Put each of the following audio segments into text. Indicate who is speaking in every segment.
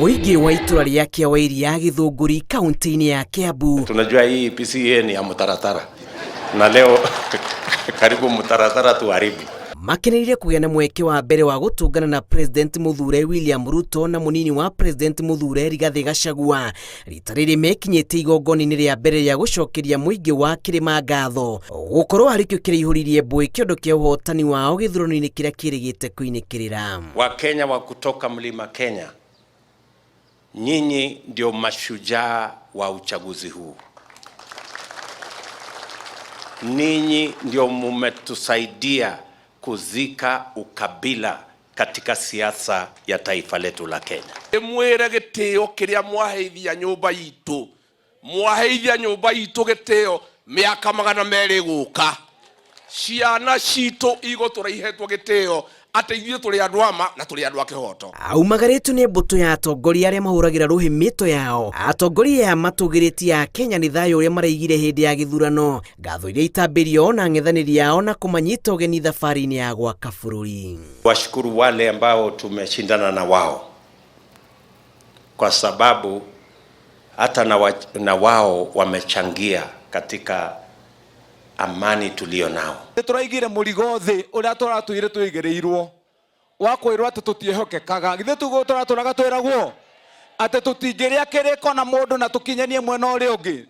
Speaker 1: Mũingĩ wa itũra rĩa Kĩawairia Gĩthũngũri kaunti-inĩ ya Kiambu.
Speaker 2: Tunajua hii PCEA ni ya mtaratara na leo karibu mtaratara tuharibu.
Speaker 1: Makeneire kũgĩa na mweke wa mbere wa gũtũngana na President Mũthure William Ruto na mũnini wa President Mũthure Rigathĩ Gachagua rita rĩrĩ mekinyĩte igongona-inĩ rĩa mbere rĩa gũcokeria mũingĩ wa kĩrĩma ngatho gũkorwo harĩ kĩo kĩraihũririe mbũĩ kĩondo kĩa ũhotani wao gĩthurano-inĩ kĩrĩa kĩrĩgĩte kũinĩkĩrĩra.
Speaker 2: Wakenya wa kutoka Mlima Kenya, nyinyi ndio mashujaa wa uchaguzi huu. Ninyi ndio mumetusaidia kuzika ukabila katika siasa ya taifa letu la Kenya.
Speaker 3: Mwire gitio kiria mwaheithia nyumba itu, mwaheithia nyumba itu gitio miaka 200 guka, ciana citu igũtũra ihetwo gĩtĩo atĩ ithuĩ tũrĩ andũ ama na tũrĩ andũ a kĩhoto.
Speaker 1: Aumagarĩtwo nĩ mbũtũ ya atongoria arĩa mahũragĩra rũhĩ mĩto yao. Atongoria aya matũgĩrĩtie a Kenya nĩ thayũ ũrĩa maraigire hĩndĩ ya gĩthurano, ngatho iria itambĩrio na ng'ethanĩri yao na kũmanyita ũgeni thabarĩ-inĩ ya gwaka bũrũri.
Speaker 2: Washukuru wale ambao tumeshindana na wao, kwa sababu hata na wao wamechangia katika amani tulio nao.
Speaker 4: Nĩ tũraigire mũrigo thĩ ũrĩa tũratũire tũigĩrĩirwo wa kwĩrwo atĩ tũtiĩhokekaga. Githĩ tiguo tũratũraga twĩragwo atĩ tũtingĩrĩa kĩrĩko na mũndũ na tũkinyanie mwena ũrĩa ũngĩ?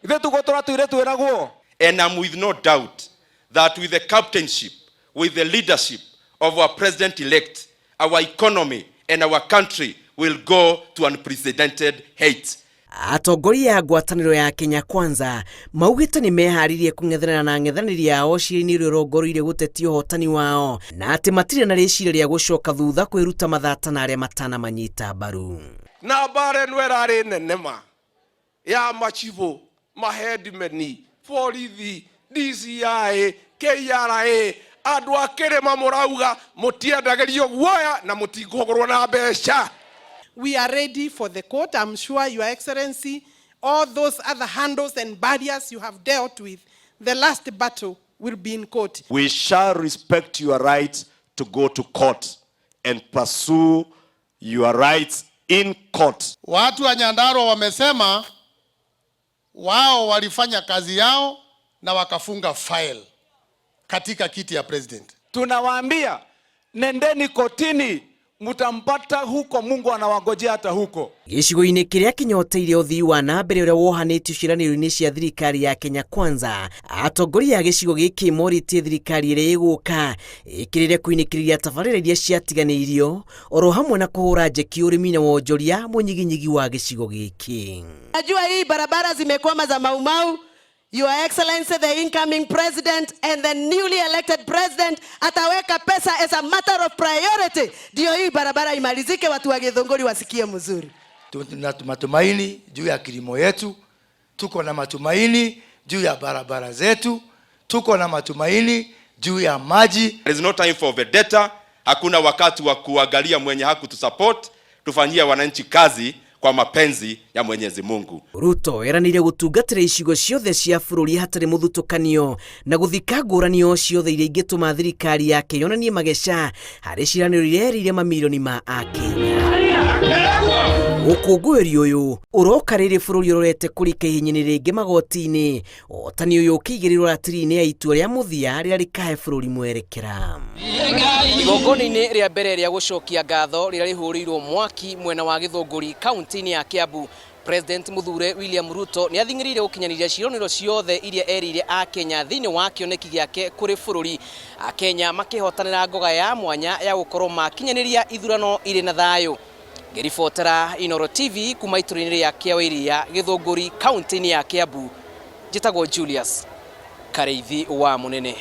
Speaker 4: Githĩ tiguo tũratũire twĩragwo?
Speaker 5: And I'm with no doubt that with the captainship, with the leadership of our president-elect, our economy and our country will go to unprecedented heights.
Speaker 1: Atongoria a ngwatanĩro ya Kenya Kwanza maugĩte nĩ meharĩirie kũng'ethanĩra na ng'ethanĩri yao cira-inĩ ũrĩa ũrongoreirie gũtetia ũhotani wao na atĩ matirĩ na rĩciria rĩa gũcoka thutha kwĩruta mathata na arĩa matanamanyita mbaru.
Speaker 3: Na mbara ĩno ĩrarĩ nene ma ya machibo, maheadmeni, borithi, DCI, KRA, andũ a kĩrĩma mũrauga mũtiendagĩrio guoya na mũtikũgũrwo na mbeca.
Speaker 6: We are ready for the court. I'm sure, Your Excellency, all those other handles and barriers you have dealt with, the last battle will be in court.
Speaker 7: We shall respect your right to go to court and pursue your rights in court.
Speaker 8: Watu wa Nyandarua wamesema wao walifanya kazi yao na wakafunga file katika kiti ya president.
Speaker 4: Tunawaambia nendeni kotini, mtampata huko, Mungu anawangojea hata huko.
Speaker 1: Gĩcigo-inĩ kĩrĩa kĩnyoteire ũthii wa na mbere ũrĩa wohanĩtio ciĩranĩro-inĩ cia thirikari ya Kenya Kwanza, atongoria a gĩcigo gĩkĩ morĩtie thirikari ĩrĩa ĩgũka ĩkĩrĩre kũinĩkĩrĩria tabarĩra iria ciatiganĩirio oro hamwe na kũhũra njeki ũrĩmi na wonjoria mũnyiginyigi wa gĩcigo gĩkĩ.
Speaker 9: Najua hii barabara zimekwama za Maumau. Your Excellency, the incoming president and the newly elected president ataweka pesa as a matter of priority, ndio hii barabara imalizike, watu wa Githunguri wasikie mzuri.
Speaker 10: Tuna matumaini juu ya kilimo yetu, tuko na matumaini juu ya barabara zetu, tuko na matumaini juu ya maji.
Speaker 5: There is no time for vendetta. Hakuna wakati wa kuangalia mwenye hakutusupport. Tufanyie wananchi kazi kwa mapenzi ya Mwenyezi Mungu.
Speaker 1: Ruto eranĩire gũtungatĩra icigo ciothe cia bũrũri hatarĩ mũthutũkanio na gũthika ngũrani o ciothe iria ingĩtũma thirikari yake yonanie mageca harĩ ciĩranĩro iria erĩire mamirioni ma akenya. Ũkũngũĩri ũyũ ũroka rĩrĩ bũrũri ũrorete kũrika ihenya-inĩ rĩngĩ magoti-inĩ, ũhotani ũyũ ũkĩigĩrĩrwo ratiri-inĩ ya itua rĩa mũthia rĩrĩa rĩkahe bũrũri mwerekera. Igongona-inĩ rĩa mbere rĩa gũcokia ngatho rĩrĩa rĩhũrĩirwo mwaki mwena wa Gĩthũngũri kaunti-inĩ ya Kiambu, President Mũthure William Ruto nĩ athing'ĩrĩire gũkinyanĩria ciĩranĩro ciothe iria erĩire akenya thĩinĩ wa kĩoneki gĩake kũrĩ bũrũri. Akenya makĩhotanĩra ngoga ya mwanya ya gũkorwo makinyanĩria ithurano irĩ na thayũ. Ngĩribotera Inooro TV kuma itũra-inĩ rĩa Kĩawairia, Gĩthũngũri, kaunti-inĩ ya Kiambu, njĩtagwo Julius Kareithi wa Mũnene.